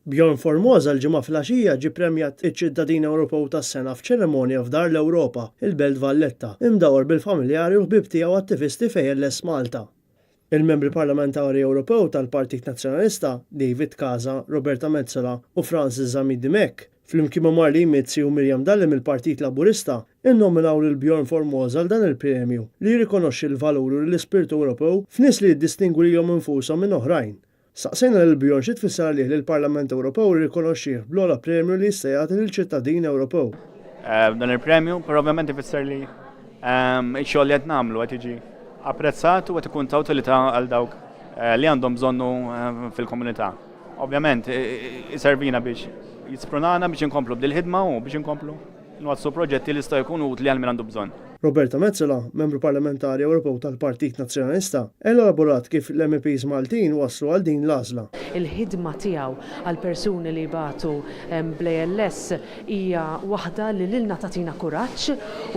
Bjorn Formosa l-Ġimgħa filgħaxija ġie premjat iċ-Ċittadin Ewropew tas-Sena f'ċerimonja f'Dar l-Ewropa, il-Belt Valletta, imdawwar bil-familjari u l-ħbieb tiegħu attivisti f'ALS Malta. Il-Membri Parlamentari Ewropew tal-Partit Nazzjonalista, David Casa, Roberta Metsola u Francis Zammit Dimech, flimkien ma' Marlene Mizzi u Miriam Dalli mill-Partit Laburista, innominaw lil Bjorn Formosa għal dan il-premju li jirrikonoxxi l-valur u l-ispirtu Ewropew f'nies li jiddistingwu lilhom infushom minn oħrajn. Saqsejna lil Bjorn xi tfisser għalih li l-Parlament Ewropew irrikonoxxieh bl-ogħla premju li jista' jagħti lil ċittadin Ewropew. Dan il-premju, però ovvjament ifisser li x-xogħol li qed nagħmlu qed jiġi apprezzat u qed ikun ta' utilità għal dawk li għandhom bżonnu fil-komunità. Ovvjament iservina biex jisprunana biex inkomplu b'dil-ħidma u biex inkomplu Nwasslu proġetti li jistgħu jkunu utli għal min għandu bżonn. Roberta Metsola, Membru Parlamentari Ewropew tal-Partit Nazzjonalista, elaborat kif l-MEPs Maltin waslu għal din l-għażla. Il-ħidma tiegħu għal persuni li jbatu bl-ALS hija waħda li lilna tagħtina kuraġġ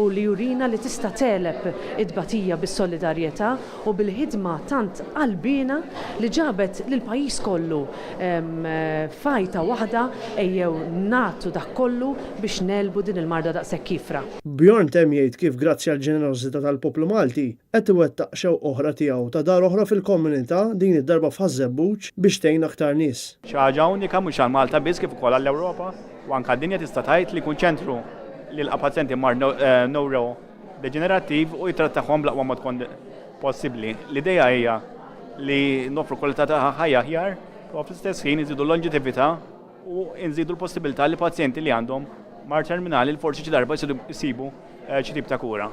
u li jurina li tista' tegħleb it-tbatija bis-solidarjetà u bil-ħidma tant qalbiena li ġabet lill-pajjiż kollu f'għajta waħda ejjew nagħtu dak kollu biex negħlbu din il-marda daqshekk kiefra. Bjorn temm jgħid kif grazzi għall-ġenerożità tal-poplu Malti qed iwettaq xewqa oħra tiegħu ta' dar oħra fil-komunità din id-darba f'Ħaż-Żebbuġ biex tgħin aktar nies. Xi ħaġa unika mhux għal Malta biss kif ukoll għall-Ewropa u anke għad-dinja tista' tgħid li jkun ċentru li jilqa' pazjenti b'mard newro deġenerattiv u jittrattahom bl-aqwa mod possibbli. L-idea hija li noffru kwalità ta' ħajja aħjar, però fl-istess ħin inżidu l-lonġetività u nżidu l-possibilità li pazjenti li għandhom mard terminali li forsi xi darba jsibu xi tip ta' kura.